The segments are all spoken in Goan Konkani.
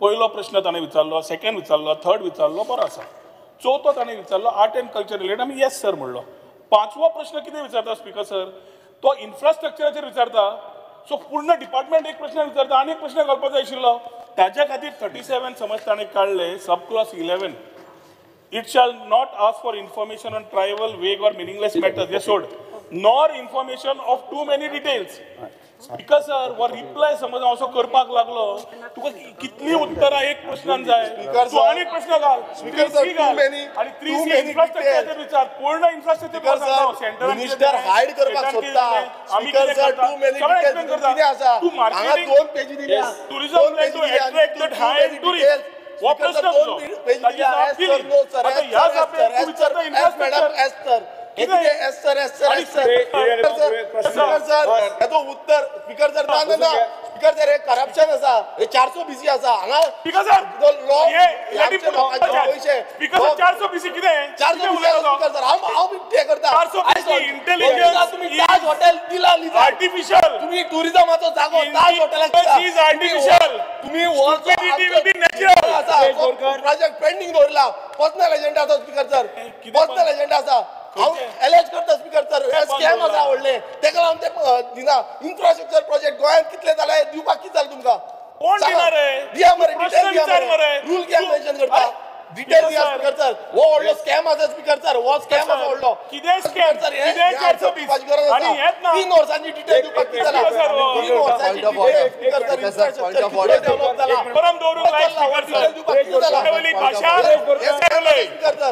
पयलो प्रश्न ताणें विचारलो, सेकंड विचारलो, थर्ड विचारलो, बरो आसा. चवथो ताणें विचारलो आर्ट एंड कल्चर रिलेटेड, आमी येस सर म्हणलो. पांचवो प्रश्न कितें विचारता स्पीकर सर, तो इन्फ्रास्ट्रक्चराचेर विचारता. सो पूर्ण डिपार्टमेंट एक प्रश्न विचारता आनी एक प्रश्न घालपाक जाय आशिल्लो. ताज्या खातीर 37 समज ताणें काडले, sub clause 11, it shall not ask for information on trivial, vague or meaningless matters, हे सोड, nor information of too many details. Speaker sir, हो रिप्लाय समज हांव असो करपाक लागलो, तुका कितली उत्तरां एक प्रश्नान जाय, तूं आनी एक प्रश्न घाल, आनी 3C इन्फ्रास्ट्रक्चराचेर विचार, पूर्ण इन्फ्रास्ट्रक्चर सेंटरान मिनिस्टर हायड करपाक सोदता. Speaker sir, too many details कितें आसा? तूं मार्केटिंग दोन पेजी दिल्या, tourism plan to attract that high tourist, हो प्रश्न तुजो. ताची जाप दिली. आतां ह्या जापेर तूं विचारता इन्फ्रास्ट्रक्चर. हेजो उत्तर स्पीकर सर ना ना स्पीकर सर, हे करप्शन आसा, हे 400 बीसी आसा हांगा. स्पीकर सर, पयशे स्पीकर सर 400 बीसी कितें? 400 बीसी स्पीकर सर, हांव हांव ते करता. 400 बीसी इंटेलिजन्स, तुम्ही ताज हॉटेल दिला, आर्टिफिशियल, तुम्ही टुरिझमाचो जागो ताज हॉटेलाक is artificial, तुम्ही प्रोजेक्ट पेंडींग दवरला. पर्सनल एजेंडा आसा स्पीकर सर, पर्सनल एजेंडा आसा. हांव एलेज करता स्पीकर सर, हे स्कॅम आसा व्हडले, तेका लागून ते दिना. इन्फ्रास्ट्रक्चर प्रोजेक्ट गोंयांत कितले जाले दिवपाक कितें जालें तुमकां? कोण दिना रे? दिया मरे, डिटेल दिया मरे, रूल कित्याक मेन्शन करता? डिटेल दिया स्पीकर सर. हो व्हडलो स्कॅम आसा स्पीकर सर, हो स्कॅम आसा व्हडलो. कितें स्कॅम? कितें 420? आनी हेंच ना, 3 वर्सांची डिटेल दिवपाक कितें जालां? 3 वर्सांची डिटेल स्पीकर सर, इन्फ्रास्ट्रक्चर कितले डेव्हलप जाला परम दवरूंक लायक स्पीकर सर. भाशा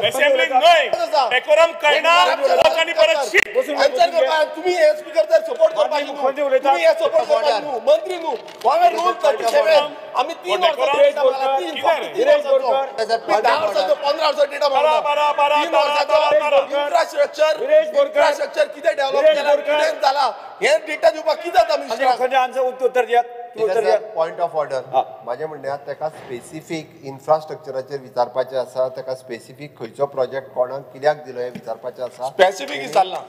असेंब्ली न्हय, डेकोरम कळना, वच आनी परत शीक. आन्सर करपाक तुमी हे स्पीकर सर सपोर्ट करपाक न्हू, तुमी हे सपोर्ट करपाक न्हू, मंत्री न्हू. हांवें रूल 37 आमी 3 वर्सां डेटा मागला, 3 10 वर्सांचो 15 वर्सांचो डेटा मागला. 3 वर्सांचो इन्फ्रास्ट्रक्चर, इन्फ्रास्ट्रक्चर कितें डेव्हलप केला, कितें जाला, हे डेटा दिवपाक कितें जाता मिनिस्टराक? आन्सर उत्तर दियात. पॉयंट ऑफ ऑर्डर, म्हाजें म्हणणें ताका स्पेसिफीक इन्फ्रास्ट्रक्चराचेर विचारपाचें आसा, ताका स्पेसिफीक खंयचो प्रोजेक्ट कोणाक कित्याक दिलो हें विचारपाचें आसा. स्पेसिफीक विचारलां,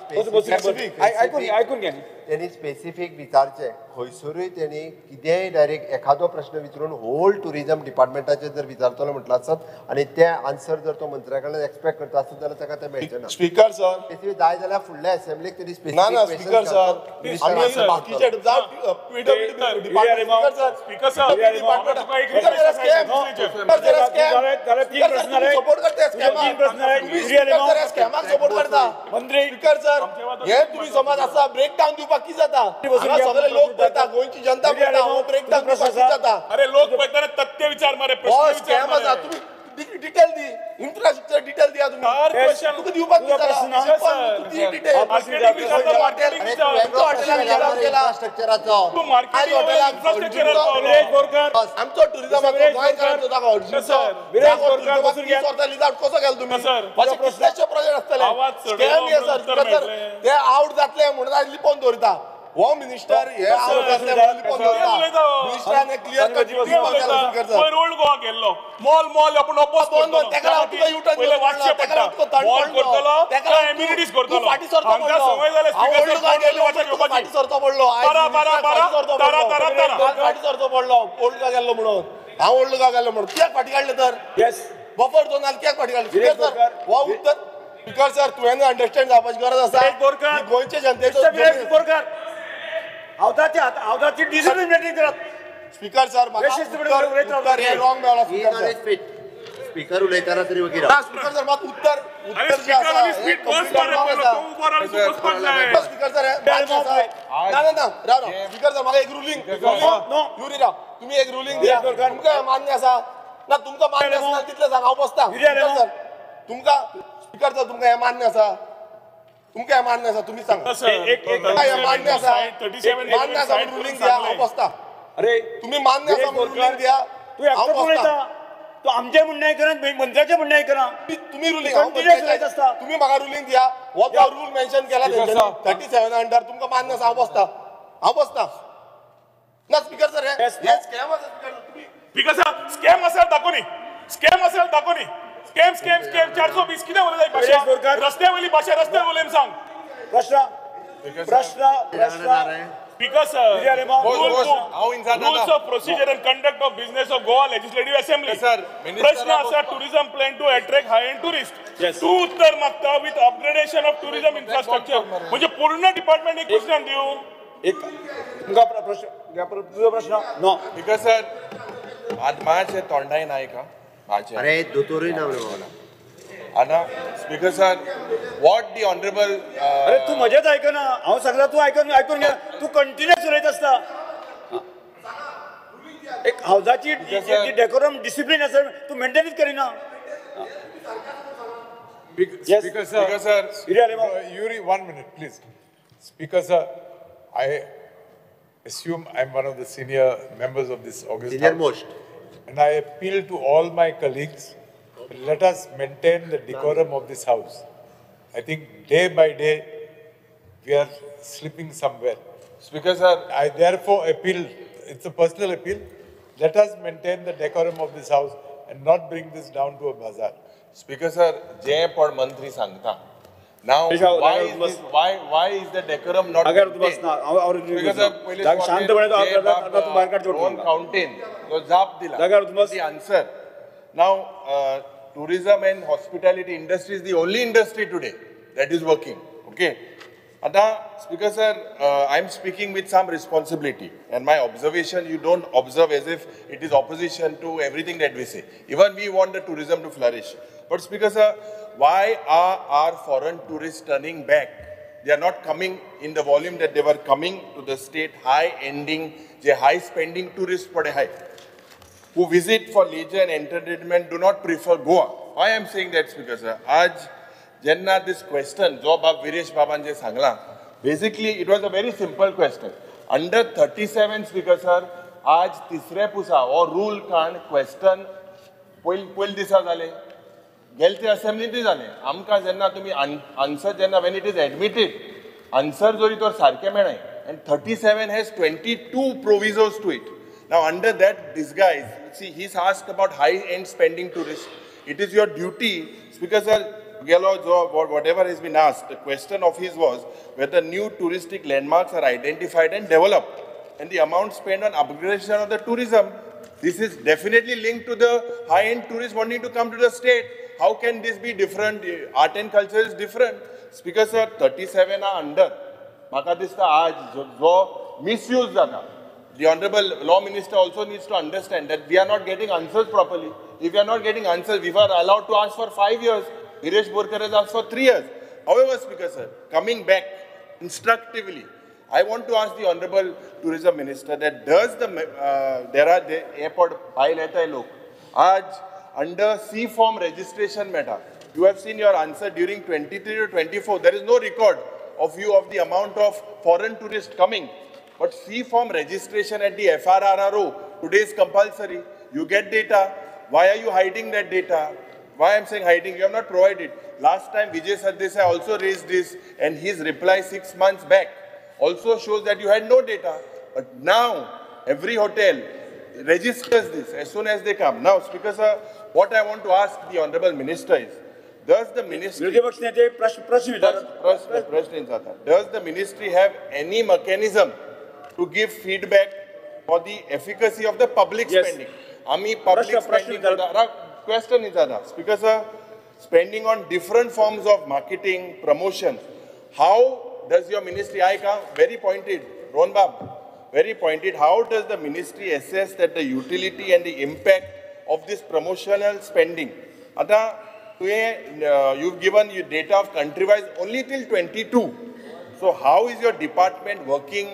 आयकून घे. तेणी स्पेसिफीक विचारचें, खंयसरूय तेणी कितेंय डायरेक्ट एखादो प्रश्न विचारून होल टुरिजम डिपार्टमेंटाचेर जर विचारतलो म्हटलां आसत आनी तें आन्सर जर तो मंत्र्या कडल्यान एक्सपेक्ट करता आसत जाल्यार ताका तें मेळचें ना. स्पीकर सर, स्पेसिफीक जाय जाल्यार फुडल्या असेंब्लीक तेणी ना ना स्पीकर सर, आमी बाकीचे स्पीकर सर, सपोर्ट करता स्कॅमाक, सपोर्ट करता स्पीकर सर. हे तुम्ही समाज आसा ब्रेकडावन दिवपाक कितें जाता? सगळे लोक पळयता, गोंयची जनता पळयता, हो ब्रेकडावन दिवपाक कितें जाता? अरे लोक पळयतना तथ्य विचार मरे, हो स्कॅम आसा. तुम्ही डिटेल दी, इन्फ्रास्ट्रक्चर डिटेल दिया तुम्ही, तुका दिवपाक कितें जाला? The detail. आमचो टुरिजमाचो गोंयकारांचो जागो, कसो केलो तुमी? अशे कितलेशे प्रोजेक्ट आसतले स्कॅम हे सर, ते आवट जातले म्हणून आयज लिपोवन दवरता. हो मिनिस्टर हे आवट जातले म्हणून लिपोवन दवरता. मिनिस्टरान हे क्लियर कट स्पीकर सर. पयर ओल्ड गोवा गेल्लो, मॉल मॉल आपूण ओपोज करतलो, तेका लागून तुका युटर्न पयले वाचचें पडटा, मॉल करतलो, तेका एम्युनिटीज करतलो. फाटी सरचो पडलो, हांगा संवय जाल्या स्पीकर सर, फाटी सरचो पडलो, बारा बारा बारा तारा तारा तारा फाटी सरचो पडलो ओल्ड गोवा गेल्लो म्हणून. हांव ओल्ड गोवा गेल्लो म्हणून कित्याक फाटी काडलें तर? बफर झोन कित्याक फाटी काडलें स्पीकर सर? हो उत्तर स्पीकर सर तुवें अंडरस्टँड जावपाची गरज आसा गोंयचे जनतेचो. स्पीकर सर, उत्तर हे रॉंग मेळ्ळा स्पीकर सर. स्पीकर उलयतना तरी वगैरे स्पीकर सर मात उत्तर उत्तर जे आसा स्पीकर सर ना ना ना राव राव स्पीकर सर, म्हाका एक रुलींग युरी राव, तुमी एक रुलींग दिया. तुमकां मान्य आसा ना? तुमकां मान्य आसना तितलें सांग, हांव बसता. स्पीकर सर तुमकां, स्पीकर सर तुमकां हें मान्य आसा? तुमकां हें मान्य आसा? तुमी सांगा, हें मान्य आसा? मान्य आसा म्हणून रुलींग दिया, हांव बसता. अरे तुमी मान्य आसा म्हणून रुलींग दिया, तूं एकटोच उलयता, तूं आमचें म्हणणें आयकना, मंत्र्याचें म्हणणें आयकना. तुमी रुलींग, तुमी म्हाका रुलींग दिया. हो तो रूल मेन्शन केला तेंच्यांनी 37 अंडर, तुमकां मान्य आसा? हांव बसता, हांव बसता. ना स्पीकर सर, हे स्कॅम आसा स्पीकर सर. तुमी स्पीकर सर, स्कॅम आसा दाखोवनी, स्कॅम आसा दाखोवनी, स्कॅम स्कॅम स्कॅम 420 कितें उलयता भाशा? रस्त्या वयली भाशा, रस्त्यार उलय सांग. प्रश्न प्रश्न प्रश्न Speaker sir, rules of procedure and conduct of business of Goa Legislative Assembly. प्रश्न आसा tourism plan to attract high end tourist. तूं उत्तर मागता with upgradation of tourism infrastructure. म्हणजे पूर्ण डिपार्टमेंट एक प्रश्न दिवं. एक तुमकां प्रश्न, तुजो प्रश्न नो. स्पीकर सर, माझे तोंडाय नाय का? अरे दोतोरूय ना मला. आतां speaker sir, what the honourable, अरे तूं म्हजेंच आयकना, हांव सांगता तूं आयकून आयकून घे, तूं कंटिन्युअस उलयत आसता. एक हावजाची डेकोरम डिसिप्लीन आसा तूं मेंटेनूच करिना. Speaker sir, Yuri, 1 minute please. Speaker sir, I assume I am one of the senior members of this august Senior most. And I appeal to all my colleagues, let us maintain the decorum of this house. I think day by day we are slipping somewhere. Speaker sir, I therefore appeal, it's a personal appeal, let us maintain the decorum of this house and not bring this down to a bazaar. Speaker sir, जे पण मंत्री सांगता. Now, why is the decorum not maintained? Speaker sir, पयले Rohan Khaunte जो जाप दिला, the answer. Now, tourism and hospitality industry is the only industry today that is working. Okay. आता, Speaker sir, I am speaking with some responsibility, and my observation you don't observe as if it is opposition to everything that we say. Even we want the tourism to flourish. But Speaker sir, why are our foreign tourists turning back? They are not coming in the volume that they were coming to the state, high-ending, the high-spending tourists for the high, who visit for leisure and entertainment do not prefer Goa. Why I am saying that, Speaker sir? Aaj, jenna this question, jo bab Viresh Baban je sangla, basically it was a very simple question. Under 37, Speaker sir, aaj tisre pusa or rule kan question poil disa zale. गेलते असेंब्लींतूय जालें. आमकां जेन्ना तुमी आन्सर जेन्ना when it is admitted answer जरी तर सारकें मेळ्ळें, and 37 has 22 provisos to it. Now under that disguise, see, he is asked about high end spending tourist. It is your duty, speaker sir, गेलो जो whatever has been asked, the question of his was whether new touristic landmarks are identified and developed and the amount spend on upgradation of the tourism. This is definitely linked to the high end tourist wanting to come to the state. How can this be different? Art and culture is different. Speaker sir, 37 are under. Maka dista aaj jo misuse jata. The honorable law minister also needs to understand that we are not getting answers properly. If we are not getting answers, we were allowed to ask for 5 years. Viresh Borkar has asked for 3 years. However, Speaker sir, coming back instructively, I want to ask the honorable tourism minister that does the there are the airport file येता लोक आज under C form registration matter. You have seen your answer during 23 to 24. There is no record of you of the amount of foreign tourists coming. But C form registration at the FRRO today is compulsory. You get data. Why are you hiding that data? Why I am saying hiding? You have not provided. Last time Vijay Sardesai also raised this, and his reply 6 months back also shows that you had no data. But now every hotel registers this as soon as they come. Now, Speaker sir, what I want to ask the honorable minister is, does the ministry does the ministry have any mechanism to give feedback for the efficacy of the public spending? Ami public spending question is that, Speaker sir, spending on different forms of marketing, promotion. How does your ministry, I very pointed, Rohan Bab, very pointed, how does the ministry assess that the utility and the impact of this promotional spending? Ata, you've given your data of country-wise only till 22. So how is your department working?